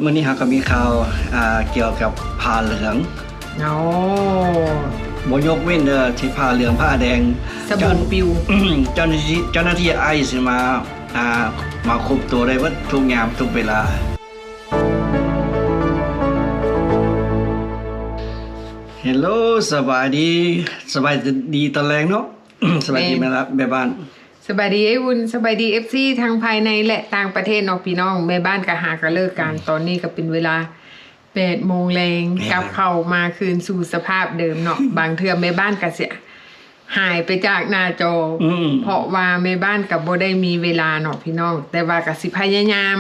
ມື້ນີ້ເຮົາກໍມີຂ່າວ ອ່າ ກ່ຽວກັບຜ້າເຫຼືອງ. ໂອ້ ບໍ່ຍົກເວັ້ນເດີ ທີ່ຜ້າເຫຼືອງຜ້າແດງ ສະບົງປິວ. ເຈົ້າ ເຈົ້າໜ້າທີ່ ເຈົ້າໜ້າທີ່ໄອສ໌ມາ ອ່າ ມາຄຸມໂຕໄດ້ເບິດທຸກຍາມທຸກເວລາ. ເຮລໂລ ສະບາຍດີ ສະບາຍດີຕອນແລງເນາະ. ສະບາຍດີ ແມ່ນ ແມ່ບ້ານ. ສະບາຍດີອ້າຍອຸ່ນ ສະບາຍດີເອັຟຊີທັງພາຍໃນ ແລະ ຕ່າງປະເທດເນາະພີ່ນ້ອງ. ແມ່ບ້ານກໍຫາກໍເລີກການ ຕອນນີ້ກໍເປັນເວລາແປດໂມງແລງ ແມ່ນ ກັບເຂົ້າມາຄືນສູ່ສະພາບເດີມເນາະ. ບາງເທື່ອແມ່ບ້ານກໍຊິຫາຍໄປຈາກໜ້າຈໍ ອືມ ເພາະວ່າແມ່ບ້ານກໍບໍ່ໄດ້ມີເວລາເນາະພີ່ນ້ອງ, ແຕ່ວ່າກໍຊິພະຍາຍາມ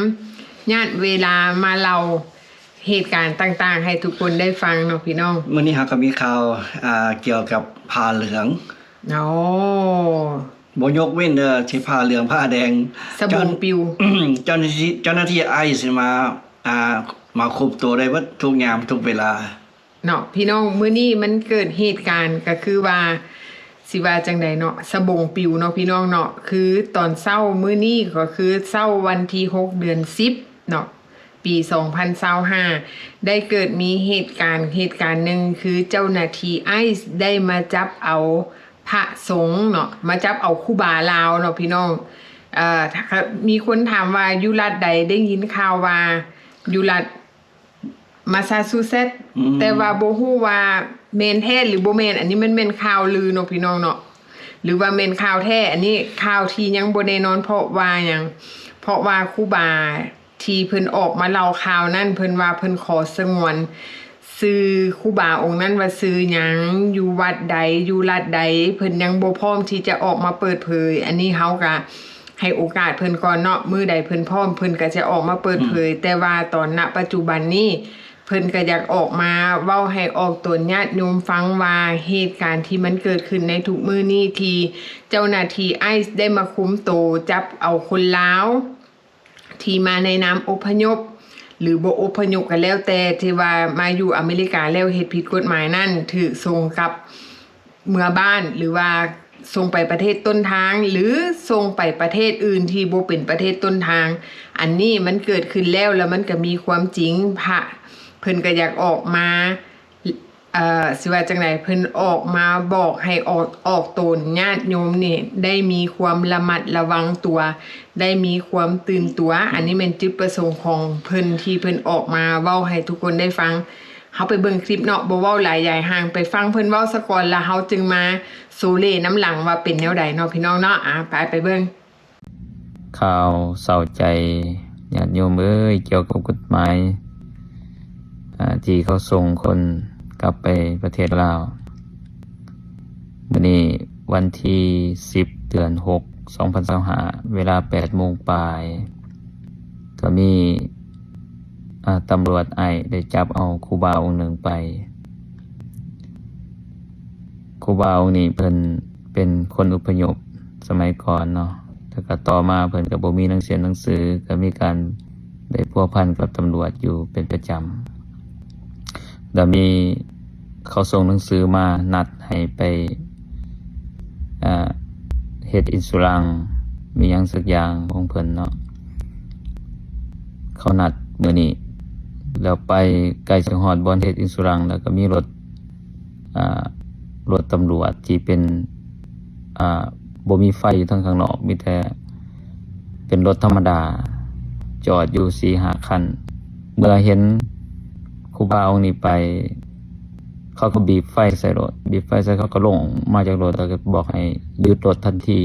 ຍາດເວລາມາເລົ່າເຫດການຕ່າງໆໃຫ້ທຸກຄົນໄດ້ຟັງເນາະພີ່ນ້ອງ. ມື້ນີ້ເຮົາກໍມີຂ່າວ ອ່າ ກ່ຽວກັບຜ້າເຫຼືອງ. ໂອ້ ບໍ່ຍົກເວັ້ນເດີ ທີ່ຜ້າເຫຼືອງຜ້າແດງ ສະບົງປິວ. ເຈົ້າ ເຈົ້າໜ້າທີ່ ເຈົ້າໜ້າທີ່ໄອສ໌ມາ ອ່າ ມາຄຸມໂຕໄດ້ເບິດທຸກຍາມທຸກເວລາເນາະພີ່ນ້ອງ. ມື້ນີ້ມັນເກີດເຫດການ ກໍຄືວ່າ ຊິວ່າຈັ່ງໃດເນາະ ສະບົງປິວເນາະພີ່ນ້ອງເນາະ. ຄືຕອນເຊົ້າມື້ນີ້ ກໍຄືເຊົ້າວັນທີຫົກ ເດືອນສິບເນາະ ປີສອງພັນຊາວຫ້າ ໄດ້ເກີດມີເຫດການ ເຫດການໜຶ່ງ ຄືເຈົ້າໜ້າທີ່ໄອສ໌ໄດ້ມາຈັບເອົາພະສົງເນາະ ມາຈັບເອົາຄູບາລາວເນາະພີ່ນ້ອງ. ເອີ ມີຄົນຖາມວ່າຢູ່ລັດໃດ ໄດ້ຍິນຂ່າວວ່າຢູ່ລັດມາຊາຊູເຊັດ ອືມ ແຕ່ວ່າບໍ່ຮູ້ວ່າແມ່ນແທ້ຫຼືບໍ່ແມ່ນ. ອັນນີ້ມັນແມ່ນຂ່າວລືເນາະພີ່ນ້ອງເນາະ ຫຼືວ່າແມ່ນຂ່າວແທ້. ອັນນີ້ຂ່າວທີ່ຍັງບໍ່ແນ່ນອນ ເພາະວ່າຫຍັງ ເພາະວ່າຄູບາ ທີ່ເພິ່ນອອກມາເລົ່າຂ່າວນັ້ນ ເພິ່ນວ່າເພິ່ນຂໍສະຫງວນຊື່ຄູບາອົງນັ້ນວ່າຊື່ຫຍັງ ຢູ່ວັດໃດ ຢູ່ລັດໃດ ເພິ່ນຍັງບໍ່ພ້ອມທີ່ຈະອອກມາເປີດເຜີຍ. ອັນນີ້ເຮົາກະໃຫ້ໂອກາດເພິ່ນກ່ອນເນາະ ມື້ໃດເພິ່ນພ້ອມ ເພິ່ນກະຈະອອກມາເປີດເຜີຍ. ອືມ ແຕ່ວ່າຕອນ ນະ ປັດຈຸບັນນີ້ ເພິ່ນກະຢາກອອກມາເວົ້າໃຫ້ອອກຕົນຍາດໂຍມຟັງວ່າ ເຫດການທີ່ມັນເກີດຂຶ້ນໃນທຸກມື້ນີ້ ທີ່ເຈົ້າໜ້າທີ່ໄອສ໌ໄດ້ມາຄຸມໂຕຈັບເອົາຄົນລາວ ທີ່ມາໃນນາມອົບພະຍົບ ຫຼືບໍ່ອົບພະຍົບກໍແລ້ວແຕ່ ທີ່ວ່າມາຢູ່ອາເມລິກາແລ້ວເຮັດຜິດກົດໝາຍນັ້ນ ຖືກສົ່ງກັບເມືອບ້ານ ຫຼືວ່າສົ່ງໄປປະເທດຕົ້ນທາງ ຫຼືສົ່ງໄປປະເທດອື່ນທີ່ບໍ່ເປັນປະເທດຕົ້ນທາງ. ອັນນີ້ມັນເກີດຂຶ້ນແລ້ວ ແລ້ວມັນກໍມີຄວາມຈິງ ພະເພິ່ນກໍຢາກອອກມາ ເອີ ຊິວ່າຈັ່ງໃດ ເພິ່ນອອກມາບອກໃຫ້ອອກ ອອກຕົນຍາດໂຍມນີ້ ໄດ້ມີຄວາມລະມັດລະວັງຕົວ ໄດ້ມີຄວາມຕື່ນຕົວ. ອັນນີ້ແມ່ນຈຸດປະສົງຂອງເພິ່ນ ທີ່ເພິ່ນອອກມາເວົ້າໃຫ້ທຸກຄົນໄດ້ຟັງ. ເຮົາໄປເບິ່ງຄລິບເນາະ ບໍ່ເວົ້າຫຼາຍຢາຍຫ່າງ ໄປຟັງເພິ່ນເວົ້າສາກ່ອນ ແລ້ວເຮົາຈຶ່ງມາໂຊເລນຳຫຼັງວ່າເປັນແນວໃດເນາະ ພີ່ນ້ອງເນາະ. ອາ ໄປ ໄປເບິ່ງ. ຂ່າວເສົ້າໃຈ ຍາດໂຍມເອີຍ ກ່ຽວກັບກົດໝາຍ ອາ ທີ່ເຂົາສົ່ງຄົນກັບໄປປະເທດລາວ. ມື້ນີ້ວັນທີສິບ ເດືອນຫົກ ສອງພັນຊາວຫ້າ ເວລາແປດໂມງປາຍ ກໍມີ ອາ ຕຳຫຼວດໄອສ໌ໄດ້ຈັບເອົາຄູບາອົງໜຶ່ງໄປ. ຄູບາອົງນີ້ເພິ່ນເປັນຄົນອົບພະຍົບສະໄໝກ່ອນເນາະ ແລ້ວກໍຕໍ່ມາເພິ່ນກໍບໍ່ມີໜັງສຽນໜັງສື ກໍມີການໄດ້ພົວພັນກັບຕຳຫຼວດຢູ່ເປັນປະຈຳ. ແລ້ວມີ ເຂົາສົ່ງໜັງສືມານັດໃຫ້ໄປ ເຮັດອິນຊູຣັງ ມີຫຍັງສັກຢ່າງຂອງເພິ່ນເນາະ. ເຂົານັດມື້ນີ້ ແລ້ວໄປໃກ້ຈະຮອດບ່ອນເຮັດອິນຊູຣັງ ແລ້ວກໍມີລົດ ອາ ລົດຕຳຫຼວດທີ່ເປັນ ອາ ບໍ່ມີໄຟຢູ່ທາງຂ້າງນອກ ມີແຕ່ເປັນລົດທຳມະດາຈອດຢູ່ສີ່ຫ້າຄັນ. ເມື່ອເຫັນຄູບາອົງນີ້ໄປ ເຂົາກໍບີບໄຟໃສ່ລົດ ບີບໄຟໃສ່ ເຂົາກໍລົງມາຈາກລົດ ແລ້ວກໍບອກໃຫ້ຢຸດລົດທັນທີ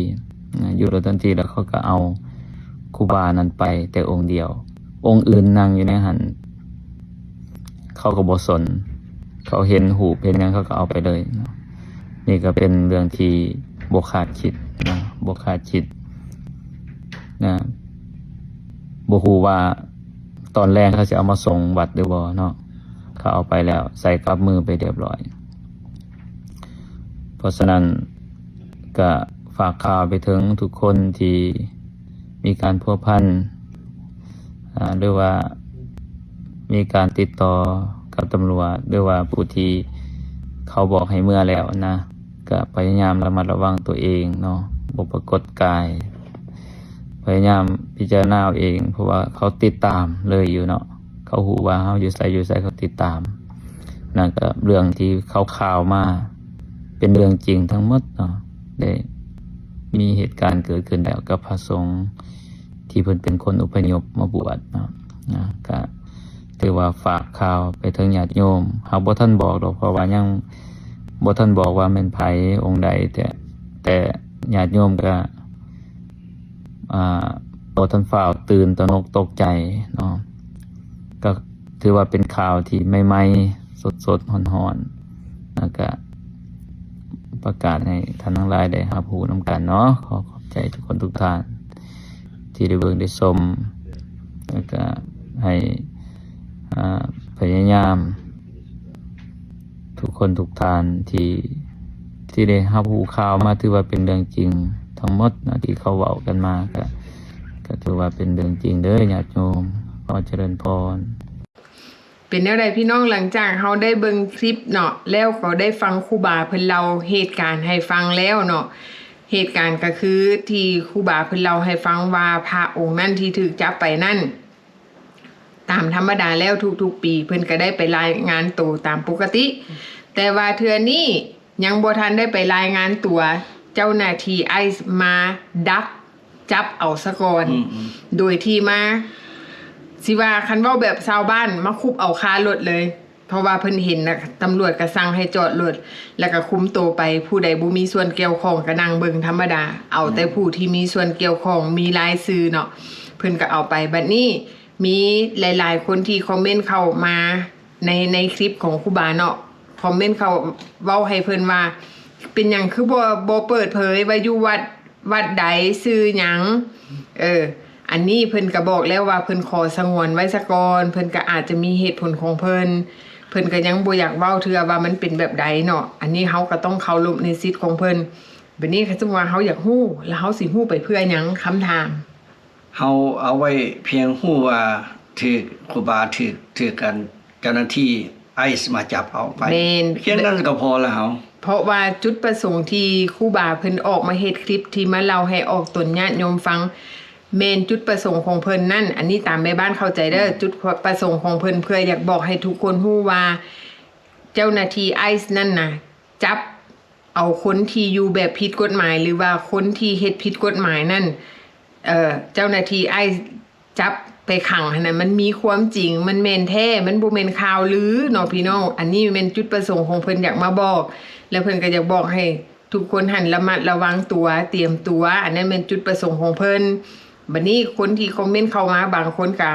ນະ ຢຸດລົດທັນທີ ແລ້ວເຂົາກໍເອົາຄູບານັ້ນໄປແຕ່ອົງດຽວ ອົງອື່ນນັ່ງຢູ່ໃນຫັ້ນ ເຂົາກໍບໍ່ສົນ ເຂົາເຫັນຮູບເຫັນຫຍັງ ເຂົາກໍເອົາໄປເລີຍເນາະ. ນີ້ກໍເປັນເລື່ອງທີ່ບໍ່ຄາດຄິດນະ ບໍ່ຄາດຄິດນະ ບໍ່ຮູ້ວ່າຕອນແລງເຂົາຊິເອົາມາສົ່ງວັດຫຼືບໍ່ເນາະ. ເຂົາເອົາໄປແລ້ວ ໃສ່ກັບມືໄປຮຽບຮ້ອຍ. ເພາະສະນັ້ນ ກະຝາກຂ່າວໄປເຖິງທຸກຄົນທີ່ມີການພົວພັນ ອາ ຫຼືວ່າມີການຕິດຕໍ່ກັບຕຳຫຼວດ ຫຼືວ່າຜູ້ທີ່ເຂົາບອກໃຫ້ເມືອແລ້ວນະ ກະພະຍາຍາມລະມັດລະວັງຕົວເອງເນາະ ບໍ່ປາກົດກາຍ ພະຍາຍາມພິຈາລະນາເອົາເອງ ເພາະວ່າເຂົາຕິດຕາມເລີຍຢູ່ເນາະ. ເຂົາຮູ້ວ່າເຮົາຢູ່ໃສຢູ່ໃສ ເຂົາຕິດຕາມ. ນັ້ນກໍເລື່ອງທີ່ເຂົາຂ່າວມາ ເປັນເລື່ອງຈິງທັງໝົດເນາະ ໄດ້ມີເຫດການເກີດຂຶ້ນແລ້ວກັບພະສົງທີ່ເພິ່ນເປັນຄົນອົບພະຍົບມາບວດເນາະ. ນະ ກະຖືວ່າຝາກຂ່າວໄປເຖິງຍາດໂຍມ. ເຮົາບໍ່ທັນບອກດອກ ເພາະວ່າຍັງບໍ່ທັນບອກວ່າແມ່ນໃຜອົງໃດ ແຕ່ ແຕ່ຍາດໂຍມກະ ອ່າ ບໍ່ທັນຟ້າວຕື່ນຕະໜົກຕົກໃຈເນາະ. ກໍຖືວ່າເປັນຂ່າວທີ່ໃໝ່ໆ ສົດໆ ຮ້ອນໆ ແລ້ວກະປະກາດໃຫ້ທ່ານທັງຫຼາຍໄດ້ຮັບຮູ້ນຳກັນເນາະ. ຂໍຂອບໃຈທຸກຄົນທຸກທ່ານທີ່ໄດ້ເບິ່ງໄດ້ຊົມ ແລ້ວກະໃຫ້ ອ່າ ພະຍາຍາມ ທຸກຄົນທຸກທ່ານທີ່ ທີ່ໄດ້ຮັບຮູ້ຂ່າວມາ ຖືວ່າເປັນເລື່ອງຈິງທັງໝົດເນາະ ທີ່ເຂົາເວົ້າກັນມາ ກະ ກະຖືວ່າເປັນເລື່ອງຈິງເດີຍາດໂຍມ. ຂໍຈະເລີນພອນ. ເປັນແນວໃດພີ່ນ້ອງ? ຫຼັງຈາກເຮົາໄດ້ເບິ່ງຄລິບເນາະ ແລ້ວກໍໄດ້ຟັງຄູບາເພິ່ນເລົ່າເຫດການໃຫ້ຟັງແລ້ວເນາະ. ເຫດການກໍຄືທີ່ຄູບາເພິ່ນເລົ່າໃຫ້ຟັງວ່າ ພະອົງນັ້ນທີ່ຖືກຈັບໄປນັ້ນ ຕາມທຳມະດາແລ້ວທຸກໆປີເພິ່ນກໍໄດ້ໄປລາຍງານໂຕຕາມປົກກະຕິ, ແຕ່ວ່າເທື່ອນີ້ຍັງບໍ່ທັນໄດ້ໄປລາຍງານຕົວ, ເຈົ້າໜ້າທີ່ໄອສ໌ມາດັກຈັບເອົາສາກ່ອນ ອືມໆ ໂດຍທີ່ມາ ຊິວ່າຄັນເວົ້າແບບຊາວບ້ານມາຄຸບເອົາຄາລົດເລີຍ. ເພາະວ່າເພິ່ນເຫັນນະ ຕຳຫຼວດກໍສັ່ງໃຫ້ຈອດລົດ ແລ້ວກໍຄຸມໂຕໄປ, ຜູ້ໃດບໍ່ມີສ່ວນກ່ຽວຂ້ອງກໍນັ່ງເບິ່ງທຳມະດາ, ເອົາແຕ່ ອືມ ຜູ້ທີ່ມີສ່ວນກ່ຽວຂ້ອງ ມີລາຍຊື່ເນາະ ເພິ່ນກໍເອົາໄປ. ບັດນີ້ມີຫຼາຍໆຄົນທີ່ຄອມເມັນເຂົ້າມາໃນ ໃນຄລິບຂອງຄູບາເນາະ, ຄອມເມັນເຂົ້າເວົ້າໃຫ້ເພິ່ນວ່າ ເປັນຫຍັງຄືບໍ່ ບໍ່ເປີດເຜີຍວ່າຢູ່ວັດ ວັດໃດ ຊື່ຫຍັງ? ເອີ ອັນນີ້ເພິ່ນກໍບອກແລ້ວວ່າເພິ່ນຂໍສະຫງວນໄວ້ສາກ່ອນ, ເພິ່ນກໍອາດຈະມີເຫດຜົນຂອງເພິ່ນ, ເພິ່ນກໍຍັງບໍ່ຢາກເວົ້າເທື່ອວ່າມັນເປັນແບບໃດເນາະ. ອັນນີ້ເຮົາກໍຕ້ອງເຄົາລົບໃນສິດຂອງເພິ່ນ. ບັດນີ້ຄັນສົມມຸດວ່າເຮົາຢາກຮູ້ ແລ້ວເຮົາຊິຮູ້ໄປເພື່ອຫຍັງ? ຄຳຖາມ. ເຮົາເອົາໄວ້ພຽງຮູ້ວ່າຖືກຄູບາ ຖືກ ຖືກອັນ ເຈົ້າໜ້າທີ່ໄອສ໌ມາຈັບເອົາໄປ ແມ່ນ ພຽງນັ້ນກໍພໍແລ້ວເຮົາ. ເພາະວ່າຈຸດປະສົງທີ່ຄູບາເພິ່ນອອກມາເຮັດຄລິບທີ່ມາເລົ່າໃຫ້ອອກຕົນຍາດໂຍມຟັງ ແມ່ນຈຸດປະສົງຂອງເພິ່ນນັ້ນ, ອັນນີ້ຕາມແມ່ບ້ານເຂົ້າໃຈເດີ, ອືມ ຈຸດປະສົງຂອງເພິ່ນເພື່ອຢາກບອກໃຫ້ທຸກຄົນຮູ້ວ່າ ເຈົ້າໜ້າທີ່ໄອສ໌ນັ້ນນະ ຈັບ ເອົາຄົນທີ່ຢູ່ແບບຜິດກົດໝາຍ ຫຼືວ່າຄົນທີ່ເຮັດຜິດກົດໝາຍນັ້ນ ເອີ ເຈົ້າໜ້າທີ່ໄອສ໌ຈັບໄປຂັງຫັ້ນນະ ມັນມີຄວາມຈິງ ມັນແມ່ນແທ້ ມັນບໍ່ແມ່ນຂ່າວລືເນາະ ອືມ ພີ່ນ້ອງ. ອັນນີ້ແມ່ນຈຸດປະສົງຂອງເພິ່ນຢາກມາບອກ ແລະ ເພິ່ນກໍຢາກບອກໃຫ້ທຸກຄົນຫັ້ນລະມັດລະວັງຕົວ ຕຽມຕົວ, ອັນນັ້ນແມ່ນຈຸດປະສົງຂອງເພິ່ນ. ບັດນີ້ຄົນທີ່ຄອມເມັນເຂົ້າມາ ບາງຄົນກະ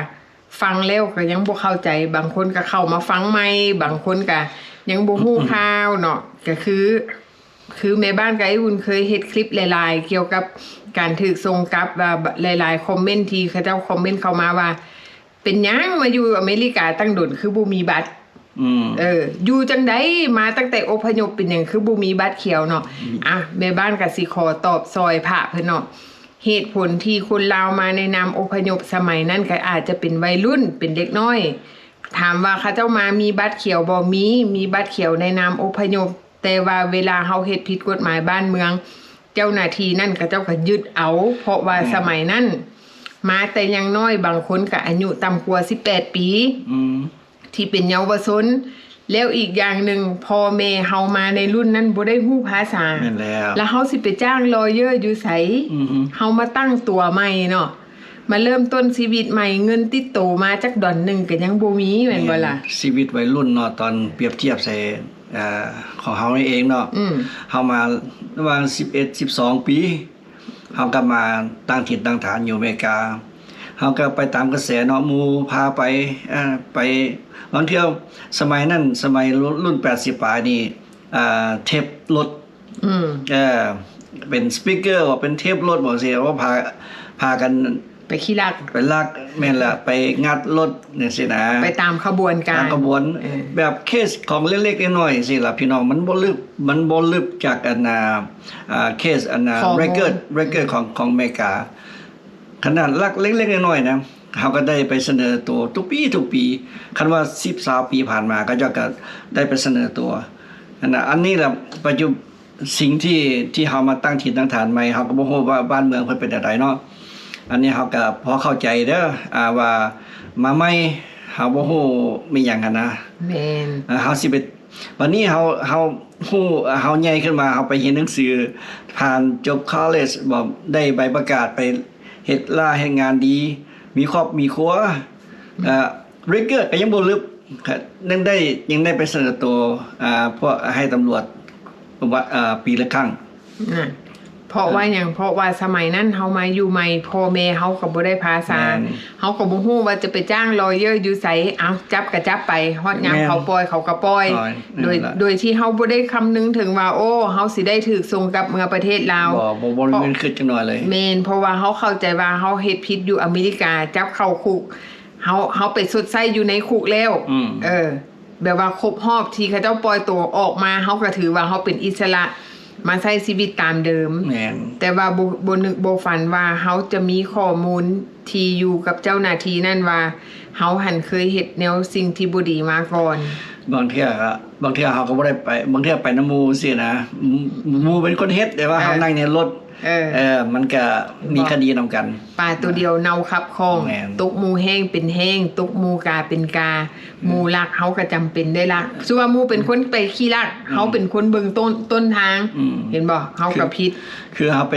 ຟັງແລ້ວກໍຍັງບໍ່ເຂົ້າໃຈ, ບາງຄົນກໍເຂົ້າມາຟັງໃໝ່, ບາງຄົນກໍຍັງບໍ່ຮູ້ ອືມ ຂ່າວເນາະ. ກໍຄື ຄືແມ່ບ້ານກັບອ້າຍອຸ່ນເຄີຍເຮັດຄລິບຫຼາຍໆ ກ່ຽວກັບການຖືກສົ່ງກັບ, ວ່າຫຼາຍໆຄອມເມັນທີ່ເຂົາເຈົ້າຄອມເມັນເຂົ້າມາວ່າ ເປັນຫຍັງມາຢູ່ອາເມລິກາຕັ້ງດົນ ຄືບໍ່ມີບັດ? ອືມ ເອີ ຢູ່ຈັ່ງໃດ? ມາຕັ້ງແຕ່ອົບພະຍົບ ເປັນຫຍັງຄືບໍ່ມີບັດຂຽວເນາະ? ອືມ ອ່ະ ແມ່ບ້ານກໍຊິຂໍຕອບຊ່ອຍພະເພິ່ນເນາະ. ເຫດຜົນທີ່ຄົນລາວມາໃນນາມອົບພະຍົບສະໄໝນັ້ນ ກໍອາດຈະເປັນໄວລຸ້ນ ເປັນເດັກນ້ອຍ. ຖາມວ່າເຂົາເຈົ້າມາມີບັດຂຽວບໍ່? ມີ, ມີບັດຂຽວໃນນາມອົບພະຍົບ, ແຕ່ວ່າເວລາເຮົາເຮັດຜິດກົດໝາຍບ້ານເມືອງ ເຈົ້າໜ້າທີ່ນັ້ນເຂົາເຈົ້າກໍຍຶດເອົາ, ເພາະວ່າ ແມ່ນ ສະໄໝນັ້ນມາແຕ່ຍັງນ້ອຍ, ບາງຄົນກໍອາຍຸຕ່ຳກວ່າສິບແປດປີ. ອືມ ທີ່ເປັນເຍົາວະຊົນ. ແລ້ວອີກຢ່າງໜຶ່ງ ພໍ່ແມ່ເຮົາມາໃນລຸ້ນນັ້ນບໍ່ໄດ້ຮູ້ພາສາ. ແມ່ນແລ້ວ. ແລ້ວເຮົາຊິໄປຈ້າງລອເຢີຢູ່ໃສ? ອືຮຶ. ເຮົາມາຕັ້ງຕົວໃໝ່ເນາະ, ມາເລີ່ມຕົ້ນຊີວິດໃໝ່, ເງິນຕິດໂຕມາຈັກດອນໜຶ່ງກໍຍັງບໍ່ມີ, ແມ່ນບໍ່ລະ? ແມ່ນ. ຊີວິດໄວລຸ້ນເນາະ, ຕອນປຽບທຽບໃສ່ ເອີ ຂອງເຮົານີ້ເອງເນາະ, ອືມ ເຮົາມາລະຫວ່າງສິບເອັດ ສິບສອງປີ, ເຮົາກໍມາຕັ້ງຖິ່ນຕັ້ງຖານຢູ່ອາເມລິກາ. ເຮົາກໍໄປຕາມກະແສເນາະ, ໝູ່ພາໄປ, ເອີ ໄປ, ບາງເທື່ອສະໄໝນັ້ນ, ສະໄໝລຸ້ນ ລຸ້ນແປດສິບປາຍນີ້, ເອີ ເທບລົດ, ອືມ ເອີ ເປັນສະປີກເກີບໍ ເປັນເທບລົດບໍ ຈັ່ງຊີ້, ວ່າພາ, ພາກັນ ໄປຂີ້ລັກ ໄປລັກ, ແມ່ນລະ, ໄປງັດລົດຈັ່ງຊີ້ນະ, ໄປຕາມຂະບວນການ, ຕາມຂະບວນ, ເອີ ແບບເຄສຂອງເລັກໆນ້ອຍໆຈັ່ງຊີ້ລະ ພີ່ນ້ອງ, ມັນບໍ່ລຶກ, ມັນບໍ່ລຶກຈາກອັນນ່າ, ອ່າ, ເຄສອັນນ່າ, ຂໍ້ມູນ ເຣກເກີດ, ເຣກເກີດຂອງ, ຂອງອາເມລິກາ. ຂະໜາດລັກເລັກໆນ້ອຍໆນະ, ເຮົາກໍໄດ້ໄປສະເໜີໂຕທຸກປີ, ທຸກປີ. ຄັນວ່າສິບ ຊາວປີຜ່ານມາ, ເຂົາເຈົ້າກໍໄດ້ໄປສະເໜີໂຕ. ອັນນ່າ, ອັນນີ້ລະ, ປັດຈຸ ສິ່ງທີ່, ທີ່ເຮົາມາຕັ້ງຖິ່ນຕັ້ງຖານໃໝ່, ເຮົາກໍບໍ່ຮູ້ວ່າບ້ານເມືອງເພິ່ນເປັນແນວໃດເນາະ. ອັນນີ້ເຮົາກໍພໍເຂົ້າໃຈເດີ, ອ່າ, ວ່າມາໃໝ່, ເຮົາບໍ່ຮູ້ມີຫຍັງຫັ້ນນະ. ແມ່ນ. ເຮົາຊິໄປ ບັດນີ້ເຮົາ ເຮົາຮູ້ ເຮົາໃຫຍ່ຂຶ້ນມາ ເຮົາໄປຮຽນໜັງສື ຜ່ານຈົບຄໍເລຈ ບໍ່ໄດ້ໃບປະກາດ ໄປເຮັດລາເຮັດງານດີ ມີຄອບມີຄົວ ອືມ ເອີ ເຣກເກີດກໍຍັງບໍ່ລຶບ ຍັງໄດ້ ຍັງໄດ້ໄປສະເໜີໂຕ ອາ ພວກໃຫ້ຕຳຫຼວດ ອາ ປີລະຄັ້ງ. ອາ ເພາະວ່າຫຍັງ? ເພາະວ່າສະໄໝນັ້ນເຮົາມາຢູ່ໃໝ່ ພໍ່ແມ່ເຮົາກໍບໍ່ໄດ້ພາສາ ແມ່ນ ເຮົາກໍບໍ່ຮູ້ວ່າຈະໄປຈ້າງລອເຢີຢູ່ໃສ ເອົາ ຈັບກໍຈັບໄປ ຮອດຍາມ ແມ່ນ ເຂົາປ່ອຍເຂົາກໍປ່ອຍ ປ່ອຍ ໂດຍ ນັ້ນລະ ໂດຍທີ່ເຮົາບໍ່ໄດ້ຄຳນຶງເຖິງວ່າ ໂອ້ ເຮົາຊິໄດ້ຖືກສົ່ງກັບເມືອປະເທດລາວ ບໍ່ ບໍ່ ບໍ່ມີ ບໍ່ ຄິດຈັກໜ້ອຍເລີຍ. ແມ່ນ ເພາະວ່າເຮົາເຂົ້າໃຈວ່າເຮົາເຮັດຜິດຢູ່ອາເມລິກາ ຈັບເຂົ້າຄຸກ ເຮົາ ເຮົາໄປຊົດໃຊ້ຢູ່ໃນຄຸກແລ້ວ ອືມ ເອີ ແບບວ່າຄົບຮອບທີ່ເຂົາເຈົ້າປ່ອຍໂຕອອກມາ ເຮົາກໍຖືວ່າເຮົາເປັນອິດສະຫຼະ ມາໃຊ້ຊີວິດຕາມເດີມ. ແມ່ນ. ແຕ່ວ່າບໍ່ ບໍ່ນຶກບໍ່ຝັນວ່າເຮົາຈະມີຂໍ້ມູນທີ່ຢູ່ກັບເຈົ້າໜ້າທີ່ນັ້ນວ່າ ເຮົາຫັ້ນເຄີຍເຮັດແນວສິ່ງທີ່ບໍ່ດີມາກ່ອນ. ບາງເທື່ອກໍ ບາງເທື່ອເຮົາກໍບໍ່ໄດ້ໄປ ບາງເທື່ອໄປນຳໝູ່ຊີ້ນະ ໝູ່ເປັນຄົນເຮັດ ແຕ່ວ່າເຮົາ ເອີ ນັ່ງໃນລົດ ເອີ ເອີ ມັນກະມີຄະດີນຳກັນ ປາໂຕດຽວເນົ່າຄັບຄອງ ແມ່ນ ຕົກໝູ່ແຫ້ງເປັນແຫ້ງ ຕົກໝູ່ກາເປັນກາ ແມ່ນ ໝູ່ລັກເຮົາກະຈຳເປັນໄດ້ລັກ ສົມມຸດວ່າໝູ່ເປັນຄົນໄປຂີ້ລັກ ອືມ ເຮົາເປັນຄົນເບິ່ງຕົ້ນ ຕົ້ນທາງ ອືມ ເຫັນບໍ່? ເຮົາກະຜິດ ຄືເຮົາໄປ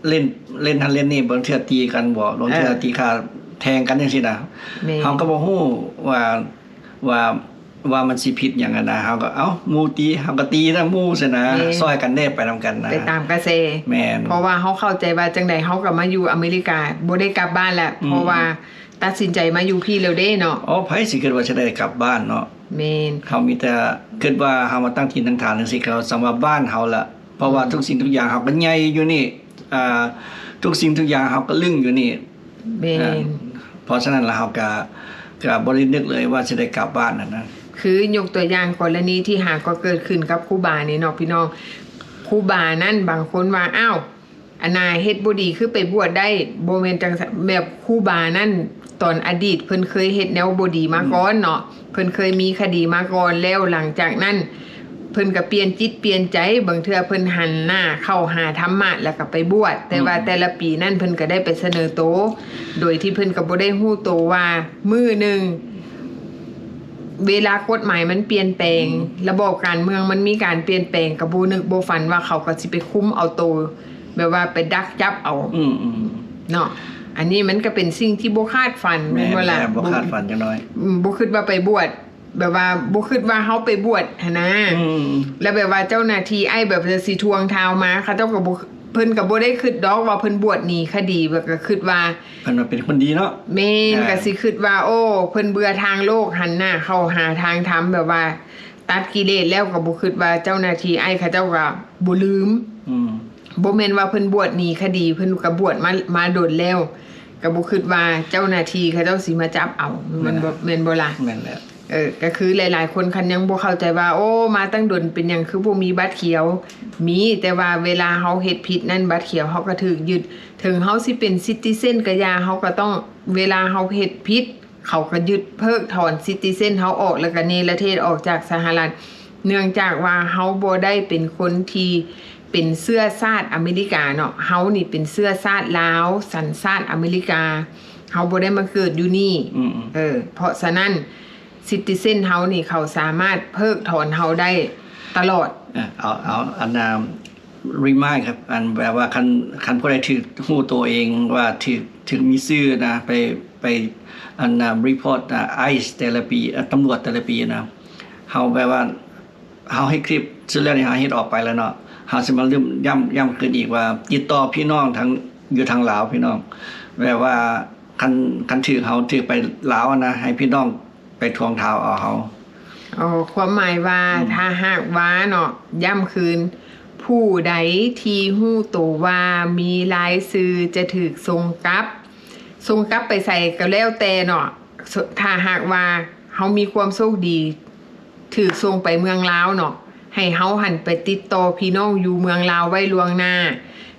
ຫຼິ້ນ ຫຼິ້ນຫັ້ນຫຼິ້ນນີ້ ບາງເທື່ອຕີກັນບໍ ບາງເທື່ອ ເອີ ຕີຂ້າແທງກັນຈັ່ງຊີ້ນະ ແມ່ນ ເຮົາກະບໍ່ຮູ້ວ່າ ວ່າ ວ່າມັນຊິຜິດຫຍັງຫັ້ນນະ ເຮົາກໍ ເອົ້າ ໝູ່ຕີ ເຮົາກໍຕີນຳໝູ່ຊັ້ນນະ ແມ່ນ ຊ່ອຍກັນແດ່ ໄປນຳກັນນະ ໄປຕາມກະແສ ແມ່ນ ເພາະວ່າເຮົາເຂົ້າໃຈວ່າຈັ່ງໃດເຮົາກໍມາຢູ່ອາເມລິກາ ບໍ່ໄດ້ກັບບ້ານແລ້ວ ອືມ ເພາະວ່າຕັດສິນໃຈມາຢູ່ພີ້ແລ້ວເດ້ເນາະ ອໍ ໃຜຊິຄິດວ່າຈະໄດ້ກັບບ້ານເນາະ ແມ່ນ ເຮົາມີແຕ່ຄິດວ່າເຮົາມາຕັ້ງຖິ່ນຕັ້ງຖານຈັ່ງຊີ້ ກໍສຳລັບບ້ານເຮົາລະ ເພາະວ່າ ອືມ ທຸກສິ່ງທຸກຢ່າງເຮົາກໍໃຫຍ່ຢູ່ນີ້ ອ່າ ທຸກສິ່ງທຸກຢ່າງເຮົາກໍລຶ້ງຢູ່ນີ້ ແມ່ນ ອ່າ ເພາະສະນັ້ນລະເຮົາກະ ກະບໍ່ໄດ້ນຶກເລີຍວ່າຊິໄດ້ກັບບ້ານຫັ້ນນະ ຄືຍົກຕົວຢ່າງກໍລະນີທີ່ຫາກໍເກີດຂຶ້ນກັບຄູບານີ້ເນາະພີ່ນ້ອງ ຄູບານັ້ນບາງຄົນວ່າ ອ້າວ ອັນນ່າເຮັດບໍ່ດີຄືໄປບວດໄດ້ ບໍ່ແມ່ນຈັ່ງຊັ້ນ ແບບຄູບານັ້ນຕອນອະດີດເພິ່ນເຄີຍເຮັດແນວບໍ່ດີມາ ອືມ ກ່ອນເນາະ ເພິ່ນເຄີຍມີຄະດີມາກ່ອນ ແລ້ວຫຼັງຈາກນັ້ນ ເພິ່ນກະປ່ຽນຈິດປ່ຽນໃຈ ບາງເທື່ອເພິ່ນຫັນໜ້າເຂົ້າຫາທຳມະ ແລ້ວກະໄປບວດ ແຕ່ວ່າ ອືມ ແຕ່ລະປີນັ້ນເພິ່ນກະໄດ້ໄປສະເໜີໂຕ ໂດຍທີ່ເພິ່ນກະບໍ່ໄດ້ຮູ້ໂຕວ່າມື້ໜຶ່ງ ເວລາກົດໝາຍມັນປ່ຽນແປງ ອືມ ລະບອບການເມືອງມັນມີການປ່ຽນແປງ ກະບໍ່ນຶກບໍ່ຝັນວ່າເຂົາກະຊິໄປຄຸມເອົາໂຕ ແບບວ່າໄປດັກຈັບເອົາ ອືມໆ ເນາະ ອັນນີ້ມັນກະເປັນສິ່ງທີ່ບໍ່ຄາດຝັນ ແມ່ນ ແມ່ນບໍ່ລະ? ແມ່ນ ບໍ່ຄາດຝັນຈັກໜ້ອຍ ອືມ ບໍ່ຄິດວ່າໄປບວດ ແບບວ່າບໍ່ຄິດວ່າເຮົາໄປບວດຫັ້ນນະ ອືມ ແລ້ວແບບວ່າເຈົ້າໜ້າທີ່ອ້າຍແບບວ່າຊິທວງທາວມາ ເຂົາເຈົ້າກໍບໍ່ ເພິ່ນກໍບໍ່ໄດ້ຄິດດອກວ່າເພິ່ນບວດໜີຄະດີ ແບບກໍຄິດວ່າເພິ່ນວ່າເປັນຄົນດີເນາະ ແມ່ນ ອ່າ ກໍຊິຄິດວ່າ ໂອ້ ເພິ່ນເບື່ອທາງໂລກ ຫັນໜ້າເຂົ້າຫາທາງທຳ ແບບວ່າຕັດກິເລດແລ້ວ ກໍບໍ່ຄິດວ່າເຈົ້າໜ້າທີ່ອ້າຍເຂົາເຈົ້າກໍບໍ່ລືມ ອືມ ບໍ່ແມ່ນວ່າເພິ່ນບວດໜີຄະດີ ເພິ່ນກໍບວດມາ ມາດົນແລ້ວ ກໍບໍ່ຄິດວ່າເຈົ້າໜ້າທີ່ເຂົາເຈົ້າຊິມາຈັບເອົາ ແມ່ນບໍ່ ແມ່ນບໍ່ລະ? ແມ່ນແລ້ວ ເອີ ກໍຄືຫຼາຍໆຄົນຄັນຍັງບໍ່ເຂົ້າໃຈວ່າ ໂອ້ ມາຕັ້ງດົນເປັນຫຍັງຄືບໍ່ມີບັດຂຽວ? ມີ ແຕ່ວ່າເວລາເຮົາເຮັດຜິດນັ້ນ ບັດຂຽວເຮົາກໍຖືກຍຶດ ເຖິງເຮົາຊິເປັນຊິຕິເຊັນກໍຢ່າ ເຮົາກໍຕ້ອງ ເວລາເຮົາເຮັດຜິດ ເຂົາກໍຍຶດເພີກຖອນຊິຕິເຊັນເຮົາອອກ ແລ້ວກໍເນລະເທດອອກຈາກສະຫະລັດ ເນື່ອງຈາກວ່າເຮົາບໍ່ໄດ້ເປັນຄົນທີ່ເປັນເຊື້ອຊາດອາເມລິກາເນາະ ເຮົານີ້ເປັນເຊື້ອຊາດລາວ ສັນຊາດອາເມລິກາ ເຮົາບໍ່ໄດ້ມາເກີດຢູ່ນີ້ ອືມໆ ເອີ ເພາະສະນັ້ນ ຊິຕິເຊັນເຮົານີ້ເຂົາສາມາດເພີກຖອນເຮົາໄດ້ຕະຫຼອດ ເອີ ເອົາ ເອົາ ອັນນ່າ remind ຄັບ ອັນແບບວ່າຄັນ ຄັນຜູ້ໃດຖືກຮູ້ໂຕເອງວ່າຖືກ ຖືກມີຊື່ນະ ໄປ ໄປ ອັນນ່າ report ນະ ໄອສ໌ ແຕ່ລະປີ ເອີ ຕຳຫຼວດແຕ່ລະປີນະ ເຮົາແບບວ່າ ເຮົາເຮັດຄລິບສຸດແລ້ວນີ້ ເຮົາເຮັດອອກໄປແລ້ວເນາະ ເຮົາຊິມາເລີ່ມຢ້ຳ ຢ້ຳຄືນອີກວ່າ ຕິດຕໍ່ພີ່ນ້ອງທາງ ຢູ່ທາງລາວ ພີ່ນ້ອງ ແບບວ່າຄັນ ຄັນຖືກ ເຮົາຖືກໄປລາວນະ ໃຫ້ພີ່ນ້ອງໄປທວງຖາມເອົາເຮົາ. ອໍ ຄວາມໝາຍວ່າ ອືມ ຖ້າຫາກວ່າເນາະ ຢ້ຳຄືນ ຜູ້ໃດທີ່ຮູ້ໂຕວ່າມີລາຍຊື່ຈະຖືກສົ່ງກັບ ສົ່ງກັບໄປໃສກໍແລ້ວແຕ່ເນາະ ຖ້າຫາກວ່າເຮົາມີຄວາມໂຊກດີ ຖືກສົ່ງໄປເມືອງລາວເນາະ ໃຫ້ເຮົາຫັ້ນໄປຕິດຕໍ່ພີ່ນ້ອງຢູ່ເມືອງລາວໄວ້ລ່ວງໜ້າ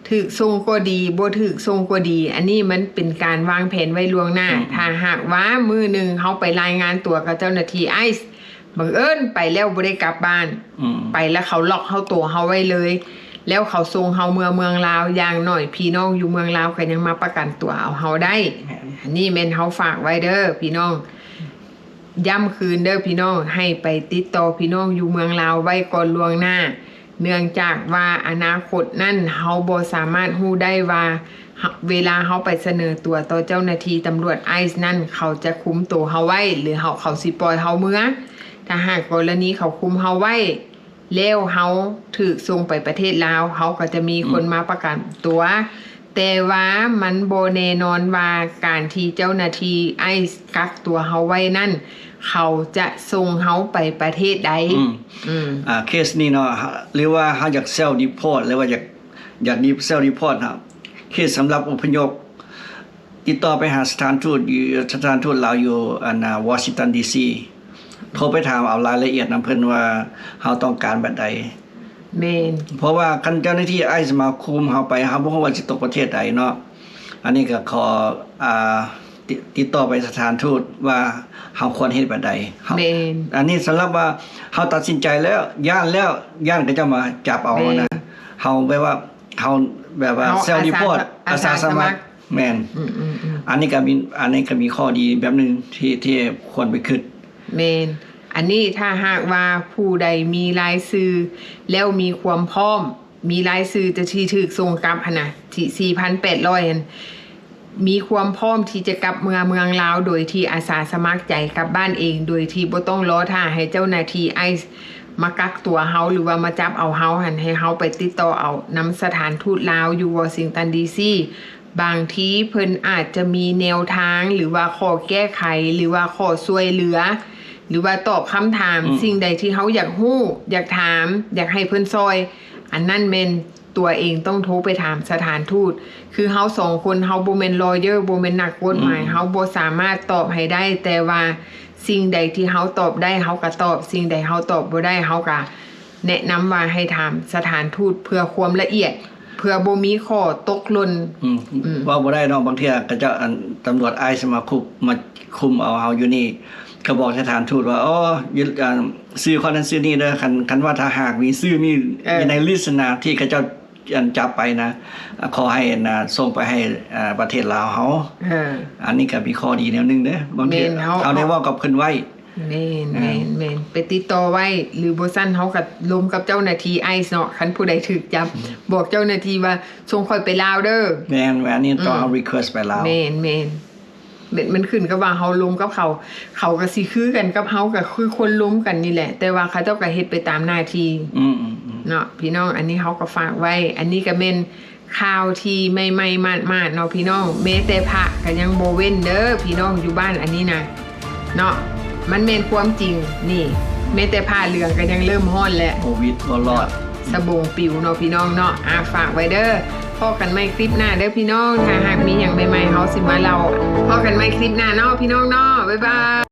ຖືກສົ່ງກໍດີ ບໍ່ຖືກສົ່ງກໍດີ ອັນນີ້ມັນເປັນການວາງແຜນໄວ້ລ່ວງໜ້າ ອືມ ຖ້າຫາກວ່າມື້ໜຶ່ງເຮົາໄປລາຍງານຕົວກັບເຈົ້າໜ້າທີ່ໄອສ໌ ບັງເອີນໄປແລ້ວບໍ່ໄດ້ກັບບ້ານ ອືມ ໄປແລ້ວເຂົາລັອກເຮົາ ໂຕເຮົາໄວ້ເລີຍ ແລ້ວເຂົາສົ່ງເຮົາເມືອເມືອງລາວ ຢ່າງໜ້ອຍພີ່ນ້ອງຢູ່ເມືອງລາວກໍຍັງມາປະກັນຕົວເອົາເຮົາໄດ້ ແມ່ນ ອັນນີ້ແມ່ນເຮົາຝາກໄວ້ເດີພີ່ນ້ອງ. ຢ້ຳຄືນເດີພີ່ນ້ອງ ໃຫ້ໄປຕິດຕໍ່ພີ່ນ້ອງຢູ່ເມືອງລາວໄວ້ກ່ອນລ່ວງໜ້າ ເນື່ອງຈາກວ່າອະນາຄົດນັ້ນ ເຮົາບໍ່ສາມາດຮູ້ໄດ້ວ່າ ເວລາເຮົາໄປສະເໜີຕົວຕໍ່ເຈົ້າໜ້າທີ່ຕຳຫຼວດໄອສ໌ນັ້ນ ເຂົາຈະຄຸມໂຕເຮົາໄວ້ ຫຼືເຮົາ ເຂົາຊິປ່ອຍເຮົາເມືອ. ຖ້າຫາກກໍລະນີເຂົາຄຸມເຮົາໄວ້ ແລ້ວເຮົາຖືກສົ່ງໄປປະເທດລາວ ເຮົາກໍຈະມີ ອືມ ຄົນມາປະກັນຕົວ. ແຕ່ວ່າມັນບໍ່ແນ່ນອນວ່າການທີ່ເຈົ້າໜ້າທີ່ໄອສ໌ກັກຕົວເຮົາໄວ້ນັ້ນ ເຂົາຈະສົ່ງເຮົາໄປປະເທດໃດ. ອືມ ອືມ ອ່າ ເຄສນີ້ເນາະ ຫຼືວ່າເຮົາຢາກ self deport ຫຼືວ່າຢາກ ຢາກ self deport ເນາະ ເຄສສຳລັບອົບພະຍົບ ຕິດຕໍ່ໄປຫາສະຖານທູດຢູ່ ສະຖານທູດລາວຢູ່ ອັນ ອ່າ ວໍຊິງຕັນ ດີຊີ ໂທໄປຖາມເອົາລາຍລະອຽດນຳເພິ່ນວ່າເຮົາຕ້ອງການແບບໃດ. ແມ່ນ ເພາະວ່າຄັນເຈົ້າໜ້າທີ່ໄອສ໌ມາຄຸມເຮົາໄປ ເຮົາບໍ່ຮູ້ວ່າຊິຕົກປະເທດໃດເນາະ. ອັນນີ້ກໍຂໍ ອ່າ ຕິ ຕິດຕໍ່ໄປສະຖານທູດວ່າເຮົາຄວນເຮັດແບບໃດ. ເຮົາ ແມ່ນ ອັນນີ້ສຳລັບວ່າເຮົາຕັດສິນໃຈແລ້ວ ຢ້ານແລ້ວ ຢ້ານເຂົາເຈົ້າມາຈັບເອົາ ແມ່ນ ນະ ເຮົາແບບວ່າ ເຮົາແບບວ່າ ເຮົາ self deport ອາສາ ອາສາສະໝັກ ສະໝັກ. ແມ່ນ ອືມໆໆ ອັນນີ້ກໍມີ ອັນນີ້ກໍມີຂໍ້ດີແບບໜຶ່ງທີ່ ທີ່ຄວນໄປຄິດ. ແມ່ນ ອັນນີ້ຖ້າຫາກວ່າຜູ້ໃດມີລາຍຊື່ ແລ້ວມີຄວາມພ້ອມ ມີລາຍຊື່ທີ່ຖືກສົ່ງກັບຫັ້ນນະ ທີ່ສີ່ພັນແປດຮ້ອຍຫັ້ນ ມີຄວາມພ້ອມທີ່ຈະກັບເມືອເມືອງລາວ ໂດຍທີ່ອາສາສະໝັກໃຈກັບບ້ານເອງ ໂດຍທີ່ບໍ່ຕ້ອງລໍຖ້າໃຫ້ເຈົ້າໜ້າທີ່ໄອສ໌ມາກັກຕົວເຮົາ ຫຼືວ່າມາຈັບເອົາເຮົາຫັ້ນ ໃຫ້ເຮົາໄປຕິດຕໍ່ເອົານຳສະຖານທູດລາວຢູ່ວໍຊິງຕັນ ດີຊີ. ບາງທີເພິ່ນອາດຈະມີແນວທາງ ຫຼືວ່າຂໍ້ແກ້ໄຂ ຫຼືວ່າຂໍ້ຊ່ວຍເຫຼືອ ຫຼືວ່າຕອບຄຳຖາມ ອືມ ສິ່ງໃດທີ່ເຮົາຢາກຮູ້ ຢາກຖາມ ຢາກໃຫ້ເພິ່ນຊ່ອຍ ອັນນັ້ນແມ່ນຕົວເອງຕ້ອງໂທໄປຖາມສະຖານທູດ. ຄືເຮົາສອງຄົນ ເຮົາບໍ່ແມ່ນ lawyer ບໍ່ແມ່ນນັກກົດໝາຍ ອືມ ເຮົາບໍ່ສາມາດຕອບໃຫ້ໄດ້ ແຕ່ວ່າສິ່ງໃດທີ່ເຮົາຕອບໄດ້ ເຮົາກໍຕອບ, ສິ່ງໃດເຮົາຕອບບໍ່ໄດ້ ເຮົາກໍ ແນະນຳວ່າໃຫ້ຖາມສະຖານທູດເພື່ອຄວາມລະອຽດ ເພື່ອບໍ່ມີຂໍ້ຕົກຫຼົ່ນ. ອືມ ອືມ ເວົ້າບໍ່ໄດ້ເນາະ ບາງເທື່ອເຂົາເຈົ້າ ອັນ ຕຳຫຼວດໄອສ໌ມາຄຸມ ມາຄຸມເອົາເຮົາຢູ່ນີ້ ກໍບອກສະຖານທູດວ່າ ອໍ ຢູ່ ອັນ ຊື່ຄົນນັ້ນຊື່ນີ້ເດີ ຄັນ ຄັນວ່າຖ້າຫາກມີຊື່ນີ້ ເອີ ຢູ່ໃນລິດນະທີ່ເຂົາເຈົ້າ ອັນ ຈັບໄປນະ ຂໍໃຫ້ ອັນ ສົ່ງໄປໃຫ້ ເອີ ປະເທດລາວເຮົາ. ເອີ ອັນນີ້ກໍມີຂໍ້ດີແນວໜຶ່ງເດ້ ບາງເທື່ອ ແມ່ນ ເຮົາ ເຮົາໄດ້ເວົ້າກັບເພິ່ນໄວ້. ແມ່ນ ເອີ ແມ່ນ ແມ່ນ ໄປຕິດຕໍ່ໄວ້ ຫຼືບໍ່ຊັ້ນເຮົາກໍລົມກັບເຈົ້າໜ້າທີ່ໄອສ໌ເນາະ ຄັນຜູ້ໃດຖືກຈັບ ອືມ ບອກເຈົ້າໜ້າທີ່ວ່າ ສົ່ງຂ້ອຍໄປລາວເດີ. ແມ່ນ ແມ່ນ ອັນນີ້ຕ້ອງ ອືມ ເຮົາ request ໄປລາວ. ແມ່ນ ແມ່ນ ແມ່ນ ມັນຂຶ້ນກັບວ່າເຮົາລົມກັບເຂົາ ເຂົາກໍຊິຄືກັນກັບເຮົາ ກໍຄືຄົນລົມກັນນີ້ແຫຼະ ແຕ່ວ່າເຂົາເຈົ້າກໍເຮັດໄປຕາມໜ້າທີ່ ອືມ ອືມ ອືມ ເນາະ ພີ່ນ້ອງ. ອັນນີ້ເຮົາກໍຝາກໄວ້ ອັນນີ້ກໍແມ່ນ ຂ່າວທີ່ໃໝ່ໆມາດໆເນາະພີ່ນ້ອງ ແມ້ແຕ່ພະກໍຍັງບໍ່ເວັ້ນເດີພີ່ນ້ອງ ຢູ່ບ້ານອັນນີ້ນະເນາະ ມັນແມ່ນຄວາມຈິງ. ນີ້ ແມ້ແຕ່ຜ້າເຫຼືອງກໍຍັງເລີ່ມຮ້ອນແລ້ວ ໂຄວິດບໍ່ລອດ ສະໂບງປິວເນາະພີ່ນ້ອງເນາະ. ອ່າ ຝາກໄວ້ເດີ ພໍ້ກັນໃໝ່ຄລິບໜ້າເດີພີ່ນ້ອງ ຖ້າຫາກມີຫຍັງໃໝ່ໆ ເຮົາຊິມາເລົ່າ. ພໍ້ກັນໃໝ່ຄລິບໜ້າເນາະພີ່ນ້ອງເນາະ ບາຍບາຍ.